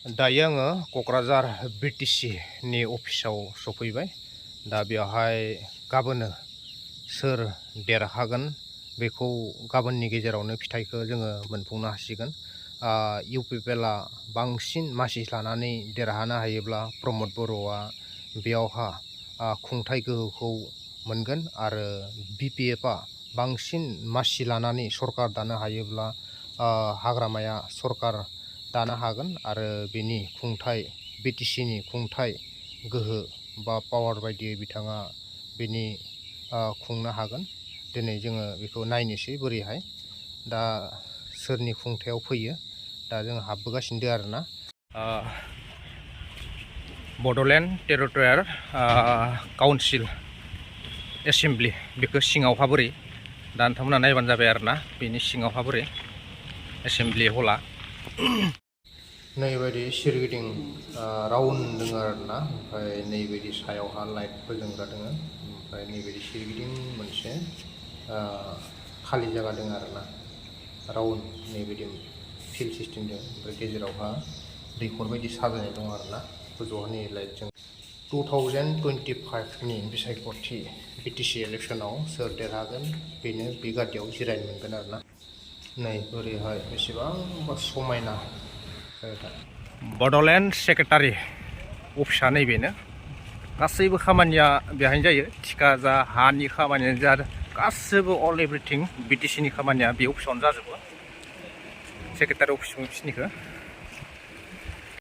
दायो आङो क'क्राझार BTC नि अफिसाव सफैबाय। दा बेवहाय गाबोनो सोर देरहागोन बेखौ गाबोननि गेजेरावनो फिथाइखौ जोङो मोनफुंनो हासिगोन। UPPL आ बांसिन मासि लानानै देरहानो हायोब्ला प्रमद बर'आ बेयावहा खुंथाय गोहोखौ मोनगोन आरो BPF आ बांसिन मासि लानानै सरकार दानो हायोब्ला हाग्रामाया सरकार दानो हागोन आरो बेनि खुंथाय BTC नि खुंथाय गोहो बा पावार बायदियै बिथाङा बेनि खुंनो हागोन। दिनै जोङो बेखौ नायनोसै बोरैहाय दा सोरनि खुंथायाव फैयो। दा जों हाबबोगासिनो दं आरोना बड'लेण्ड टेरिटरियेल काउन्सिल एसेमब्लि बेखौ सिङावहा बोरै दा नोंथांमोना नायबानो जाबाय आरोना बेनि सिङावहा बोरै एसेमब्लि हला नैबायदि सोरगिदिं राउन्ड दङ आरोना। ओमफ्राय नैबायदि सायावहा लाइट फोजोंग्रा दङ। ओमफ्राय नैबायदि सोरगिदिं मोनसे खालि जायगा दङ आरोना राउन्ड नैबायदि फिल्ड सिस्टेम दङ। ओमफ्राय गेजेरावहा दैखर बायदि साजायनाय दङ आरोना गोजौहा नै लाइटजों। 2025 नि बिसायख'थि BTC इलेक्सनाव सोर देरहागोन बेनो बे गादियाव जिरायनो मोनगोन आरोना। नै बोरैहाय बेसेबांबा समायना बड'लेण्ड सेक्रेटारि अफिसा नैबेनो। गासैबो खामानिया बेहायनो जायो। थिखा जा हानि खामानियानो जा गासैबो अल एभ्रिथिं BTC नि खामानिया बे अफिसावनो जाजोबो। सेक्रेटारि अफिसनिखौ